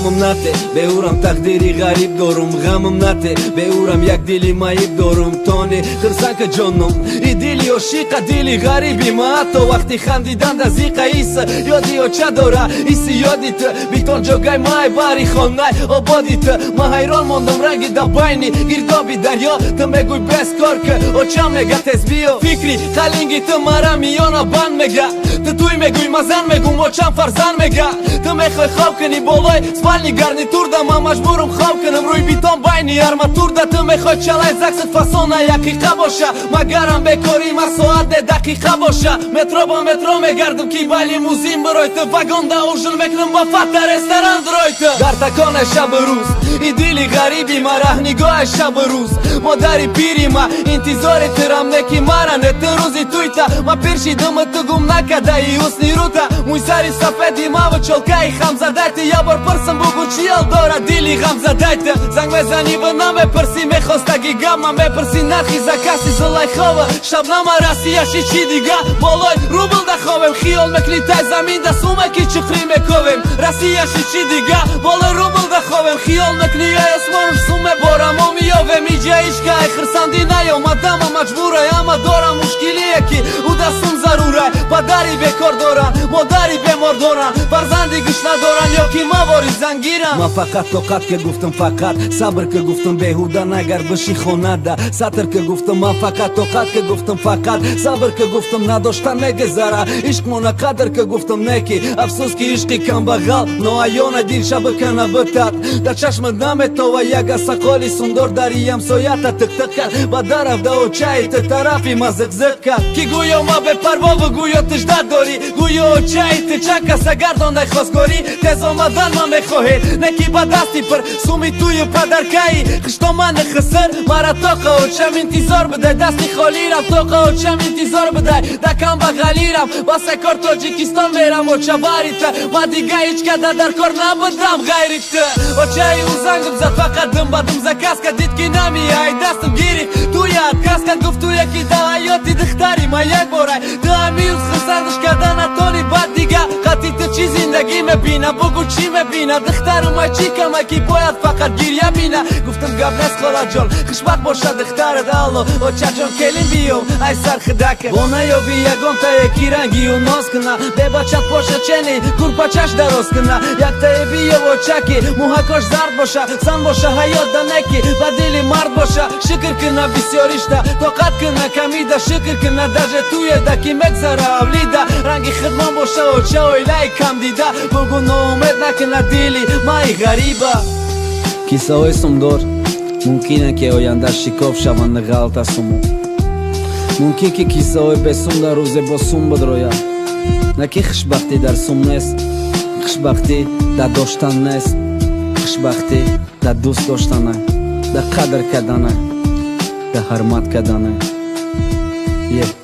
Ғамам нате, беурам тақдири ғариб дорум. Ғамам нате, беурам як дили маиб дорум. Тони хирсанка, ҷоном, и дили ошиқа, дили ғариби ма ҳатто вақти хандидан да зиқа иса ёди оча дора, иси ёди ту битон ҷогай май бари хонай ободи ту. Ма ҳайрон мондам, ранги да байни гирдоби дарё. Ту мегӯй бес кор ки, очам мега тез биё. Фикри қалинги ту мара миёна банд мега. Ту туй мегӯй, ма зан мегум, очам фарзанд мега. Ту мехоҳӣ хоб кунӣ болои спальный гарнитурда, ман маҷбурум хоб кунам рӯи битон байни арматурда. Ту мехоҳӣ чалай заксат фасона яқиқа боша, магарам бекорӣ ма соат де дақиқа боша. Метро ба метро мегардам, ки ба лимузин бирой ту, вагонда ужин мекунам, ба фата ресторан дурой ту. Дар таконе шабу рӯз и дили ғариби ма раҳнигоҳи шабу рӯз. Модари пири ма интизори тирам, не ки мара не ту рӯзи туйта. Ма пир шидуму ту гум накадаи ҳусни рута, мӯйсари сафеди маву чолкаи хамзадайта. Ябор пурсам, бугу, чӣ ҳол дора дили ғамзадайта? Занг мезанӣ ва намепурсӣ мехостаги гап, ман мепурсӣ нархи закаси Зулайхова, Шабнама, Россияши, чӣ дига. Болои рубл да ховем, хиёл мекунӣ тай замин да сумаки чуқрӣ мековем. Россияши, чӣ дига, болои рубл да ховем, хиёл мекунӣ ай осмонш суме борамо меёвем. Иҷа ишка ай хирсандӣ наёмадама маҷбурай, ама дорам мушкилие ки ӯ да сум зарурай. Падари бекор доранд, модари бемор доранд, фарзанди гӯшна доранд ё ки мавори зангиранд. Ман фақат тоқат ка гуфтам, фақат сабр ка гуфтам, беҳуда нагард, биши хонада сатр ка гуфтам. Ман фақат тоқат ка гуфтам, фақат сабр ка гуфтам, надоштан мегузара, ишқмона қадр ка гуфтам. Неки афсӯс, ки ишқи камбағал ноаёна дил шабакана битад, дар чашмат наметова. Яга сақоли сундор дари ҳамсоята тиқтиқ кард, ба дараф да очаи ту тарафи ма зиқзиқ кард, ки гӯё ма бепарвову гӯё тиждат дорӣ, гӯё очаи ту чанд каса гардондай хосгорӣ. Тез омадан ман мехоҳед, не ки ба дасти пир суми тую падаркаи хиштомани хисир мара тоқа очам интизор бидай. Дасти холирам, тоқа очам интизор бидай. Да камбағалирам, ба кор Тоҷикистон мерам, оча, барита. Ма дига ҳеҷ када дар кор набудам ғайри ту. Очаи ӯ зангам зад, фақат дум ба дум заказ кард, дид ки намеяй, дастам гирифт, туя отказ кард. Гуфт, туя ки да ҳаёти духтари ма як борай, ту ҳамирӯз хурсандаш карда натони, баъд дига қати ту чӣ зиндагӣ мебина, бугу, чӣ мебина? Духтару ма чӣ кама, ки бояд фақат гиря бина? Гуфтам, гап нест, холаҷон, хушбахт бошад духтарат. Алло, очаҷон, келин биём, ай сархидака бо наёби ягонтае ки рангию ноз куна, бебачат боша, чени курпачаш дароз куна. Яктае биёв, очаки мӯҳакош зард боша, зан боша, ҳаёт да неки ба дили мард боша. Шукр куна бисёришта, тоқат куна камида, шукр куна даже туеда ки мегзара авлида. Ранги хидмон боша, оча, оилаи камдида, бугу, ноумед накуна дили маи ғариба. Кисаҳои сумдор мумкине ки оянда шикоф шаванд, ғалта суму. Мумкин ки кисаҳои бесум дар рӯзе бо сум бидрояд. На ки хушбахтӣ дар сум нест, хушбахтӣ дар доштан нест, хушбахтӣ дар дӯст доштана, дар қадр кардана, дар ҳурмат кардана е.